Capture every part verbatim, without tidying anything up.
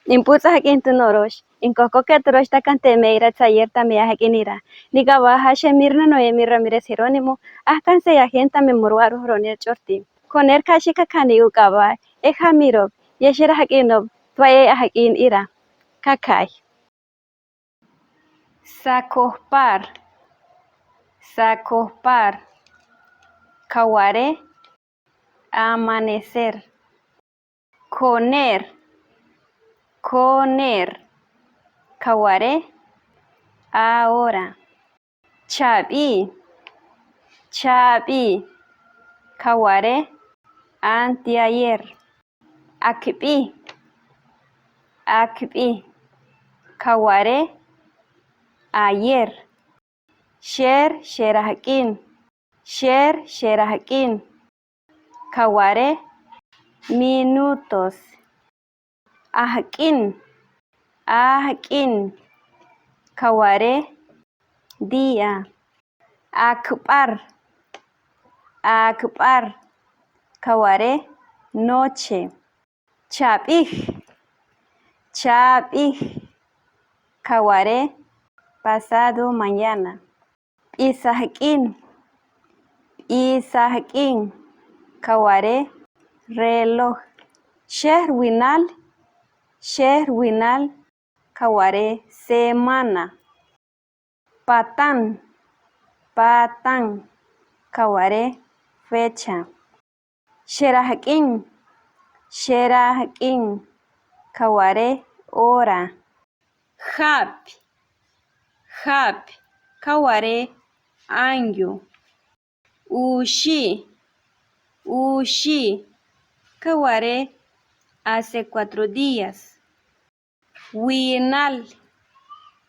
Imputsa hakintun oros, inkokoketorosh takan teme ira tsayer tame ahakin ira. Nikawa ha Shemirna Noemi Ramírez Jerónimo, ahakan seyahen tame Moruaro Horonel Chorti. Koner kashi kakani ukaba, e hamirob, ye shera hakinob, tuaye ahakin ira. Kakai. Sakohpar. Sakohpar. Ka ware, amanecer. Koner. Koner. Ka ware, ahora. Chabi. Chabi. Ka ware, anteayer. Akbi. Akbi. Ka ware, ayer. Sher, shera hakin. Sher, shera hakin. Ka ware, minutos. Ahkin. Ahkin. Ka ware, día. Akbar. Akbar. Ka ware, noche. Chabih. Chabih. Ka ware, pasado mañana. Bisahkin. Bisahkin. Ka ware, reloj. Shehr winal. Shehr winal. Ka ware, semana. Patan. Patan. Ka ware, fecha. Shera hakin. Shera hakin. Ka ware, hora. Hap. Hap. Ka ware, año. Ushi. Ushi. Ka ware, hace cuatro días. Winal.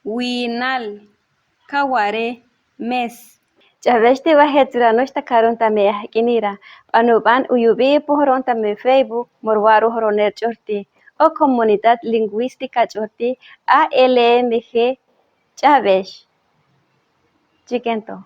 Winal. Ka ware, mes. Ch'abeshti wahe churanosh takaroun tame ahakin ira. Banubán uyubi pohoroun tame Facebook, Moruaro Horonel Chorti, o Comunidad Lingüística Chorti, A L M G, Ch'abesh. Chiquento.